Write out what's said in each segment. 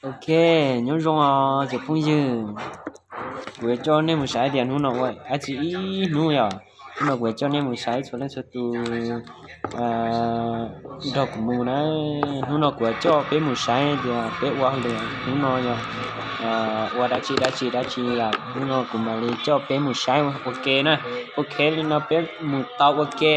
Ok, nyob zoo os cov phooj ywg. Kuv yuav coj nej mus saib tias hnub no ua dab tsi ib hnub yom. Hnub no kuv yuav coj nej mus saib txhua leej txhua tus nrog kuv mus na. Hnub no kuv yuav coj peb mus saib tias peb ua hauj lwm hnub no yog ua dab tsi dab tsi dab tsi yom. Hnub no kuv mam li coj peb mus saib ua ke na. Ok, li no peb mus tau ua ke.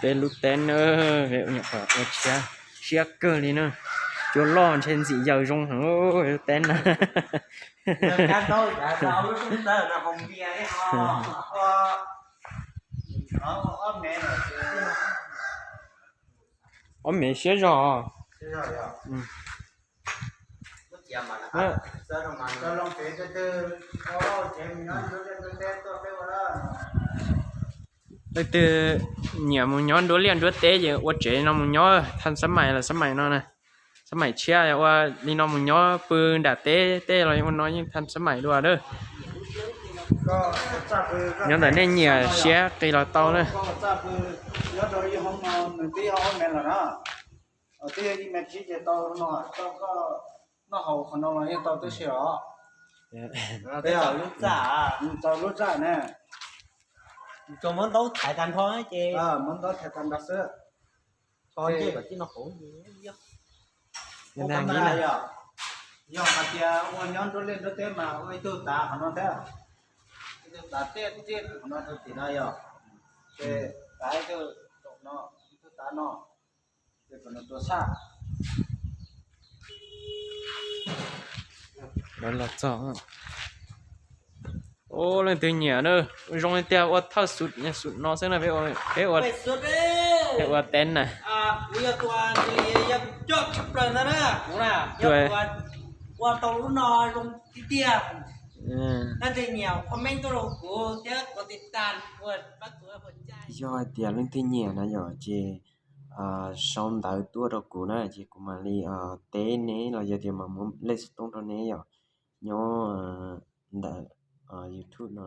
Peb lub teb na, ua tshiab, siab kawg li na. Cua loj ntshe ntxim yaws zoo heev lub teb na. Ob mev siab zog. Leej twg nyiam mus nyob nruab liaj nruab teb ces ua tsev no mus nyob, tham xab mais los xab mais no na. Xab mais tshiab ua li no mus nyob pw nram teb tej los ua no yeej tham xab mais dua na. Nyob ntawm nej nyiam siab qis los tau na. Noj haus qhov no los yeej tau tib si os. Txaus lub txaj na. Tsuas muab ntaub thaiv tag nrho ces, muab ntaub thaiv tag nrho xwb. Yog hais tias ua nyob nruab liaj nruab teb mas ua ib tug tav qhov no thiab, ib tug tav tej tej qhov no rau tim no yog, ces tav ib tug no, ib tug tav no, ces qhov no tua sab. Lawv los txog. Ub, leej twg nyiam na, zoo li tiag ua thawj xub no xwb na, peb ua teb na. Yog hais tias leej twg nyiam na yom, ces sau ntawv tuaj rau kuv na, ces kuv mam li teb neb los yog tias mam muab lej xov tooj rau neb yom, nyob ntawm YouTube no.